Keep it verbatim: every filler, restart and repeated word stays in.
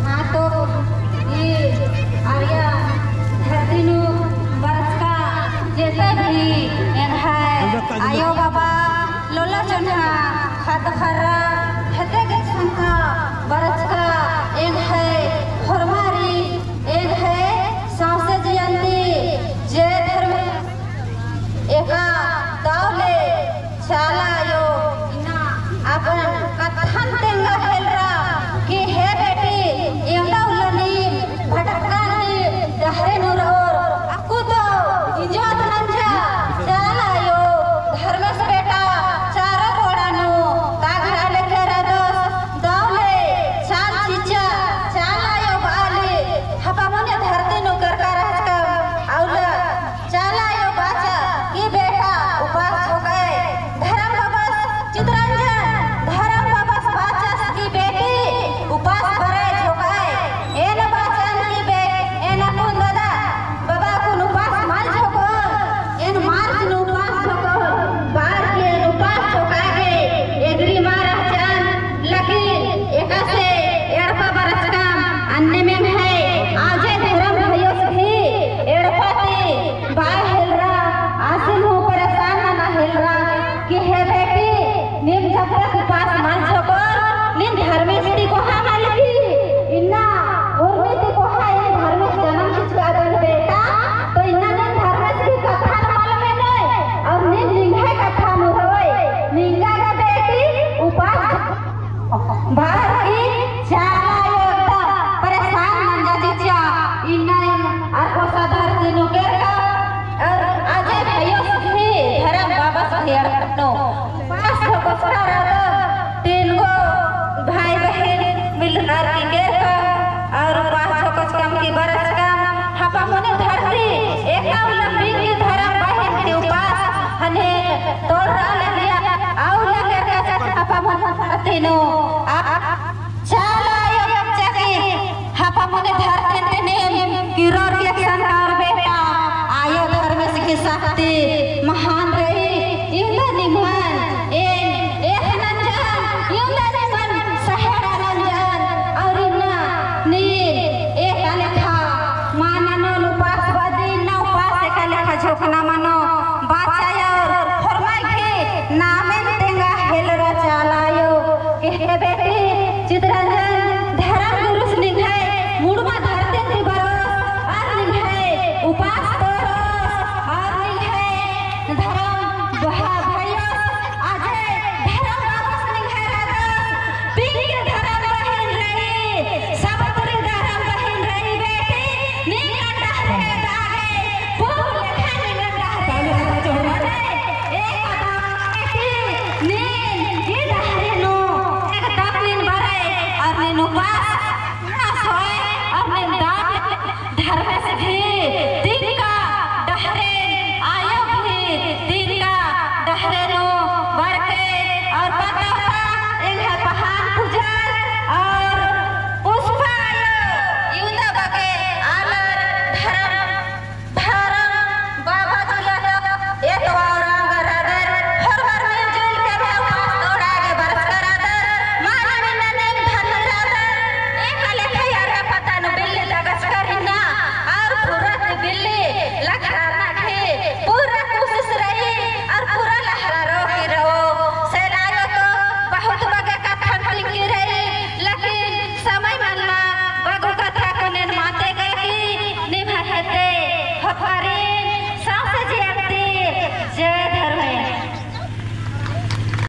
हाँ, तो ई आर्या धरती नू बरचका जेते भी एंग्है आयो बाबा, लोला चोन्हा, ख़द्द ख़र्रा, हेद्दे गे संका बरचका एंग्है होरमारी, एंग्है सौंसे जिया ती जे धर्म एका दव ले चाला आयो इन्ना अपन कत्थन तेंगा हेलरा कि हे बेटी, एवंदा उल्ला नीम भटकका नीम डहरे नू रओर, अक्कु तो इंजोत नंजा। चाला आयो धर्मेस बेटा चारो कोड़ा नू तागरा लेके रअदस, दव ले चाल चिच्चा, चाला आयो बाली हपा मने धरती नू करका रहचकम, अउला चाला आयो बाचा कि बेटा उपास होकय, धरम तीन गो भाई बहिन मिलकर की केरका और पाँच गो कचकम की बरचकम हपा मुने धरती एका उल्ला बिंगी धरम बहिन की उपास हने तोड़रा लगिया। आउला केरका हपा मुने धरती नू आ चाला आयो बच्चा की हपा मुने धरती नू नीम किरोर के संतान बेटा आयो धर्मेस की शक्ति महान रई। इवंदा निमन एन एख़ नंजन, इवंदा निमन सहेड़ा नंजन, और इन्ना नीन एका लेखा मा ननोन उपास बदी, इन्ना उपास एका लेखा झोंकना मनो। बाचा आयो होरमाई गही नामेन तेंगा हेलरा चाला आयो। केहके बेटी चितरंजन धरम गुरुस निंग्है मुड़मा धरती ती बरओस, और निंग्है उपास तोड़ोस, और निंग्है धरम बहा